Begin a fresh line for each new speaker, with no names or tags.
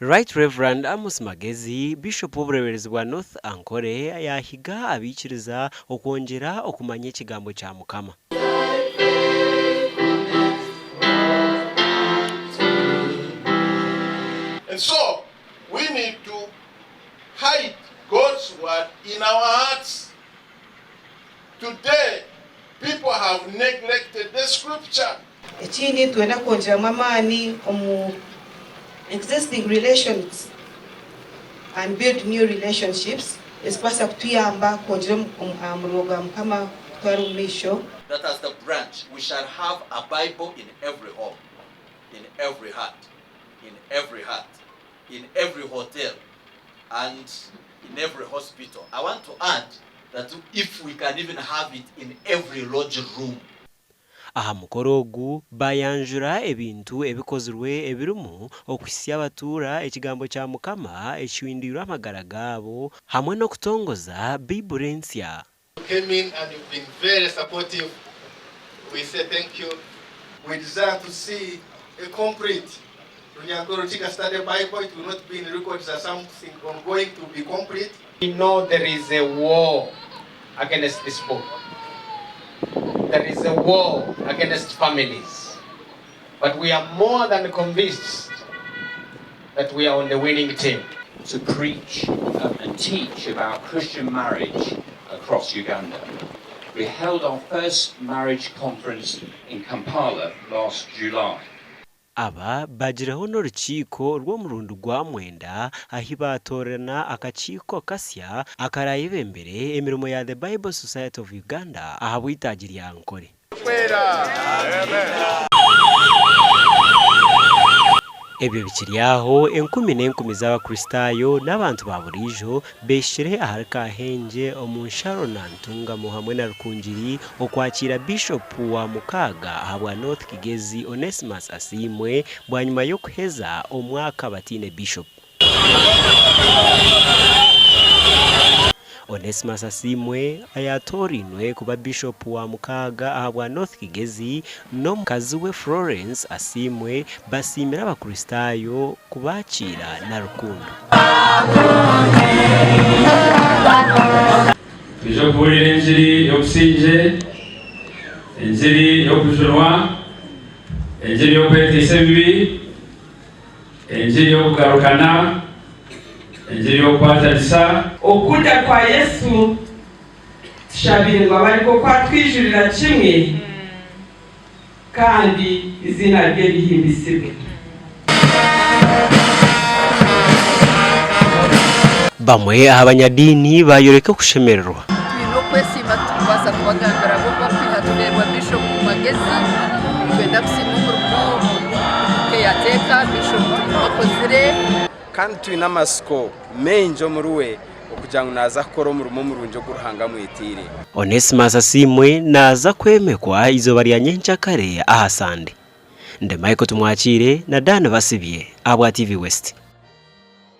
Right Rev. Amos Magezi, Bishop w'obureeberezi bwa North Ankole yaahiga abaikiriza okwongyera okumanya ekigambo kya Mukama.
And so we need to hide God's word in our hearts. Today people have neglected the scripture.
Ekindi nitwenda kwongyeramu amaani omu existing relations and build new relationships ezikubaasa kutuyamba kwongyera aha murimo gwa Mukama kutwara omu maisho.
That as the branch we shall have a Bible in every home, in every hut, in every heart, in every hotel and in every hospital. I want to add that if we can even have it in every lodge room.
Aha mukoro ogu baayanjura ebintu ebikozirwe ebirimu okuhitsya abatuura ekigambo kya Mukama ekihindwire amagara gaabo hamwe n'okutongoza Baiburi ensya.
You came in and you've been very supportive, we say thank you. We desire to see a complete Runyankore Rukiga Study Bible, it will not be in records as something ongoing to be complete.
We know there is a war against this book. There is a war against families. But we are more than convinced that we are on the winning team.
To preach and teach about Christian marriage across Uganda. We held our first marriage conference in Kampala last July.
Aba baagiraho n'orukiiko rw'omurundi gwa mwenda ahi baatoorana akakiiko kasya akaraayebembere emirimo ya The Bible Society of Uganda ahabw'eitaagi rya Ankole. Ebyo bikiri aho, enkumi n'enkumi z'Abakristaayo n'abantu ba buriijo beeshire ahari Kahengye omu nsharo na Ntungamo hamwe na Rukungiri okwakiira Biishopu wa mukaaga ahabwa North Kigezi Onesmus Asiimwe bwanyima y'okuheza omwaka bataine Biishopu. Onesmus Asiimwe ayaatoorainwe kuba Biishopu wa mukaaga ahabwa North Kigezi n'omukazi we Florence Asiimwe basiimire Abakristaayo kubaakiira na rukundo.
Twije kubuurira engiri y'obusingye, engiri y'okujunwa, engiri y'okweteisa ebibi, Engiri y'okugarukana, engiri y'okukwatanisa.
Okukunda kwa Yesu tushabire ngu abe arikwo kwatwijurira kimwe kandi eiziina rye rihimbisibwe.
Bamwe aha banyadiini baayoreka okushemererwa.
Twine okwesiima tutarikubaasa kubagambira ahabw'okuba kwiha tufeerwa Bishop Magezi nitwenda kusiima omurimo ogu caretaker Bishop Turimo akozire.
Kandi twine amatsiko maingi omuriwe okugira ngu naaza kukora omurimo murungi ogu Ruhanga amwetiire.
Onesmus Asiimwe naaza kwemekwa eizooba rya nyenkyakare aha Sande. Ndi Michael Tumwakiire na Dan Basibye ahabwa TV West.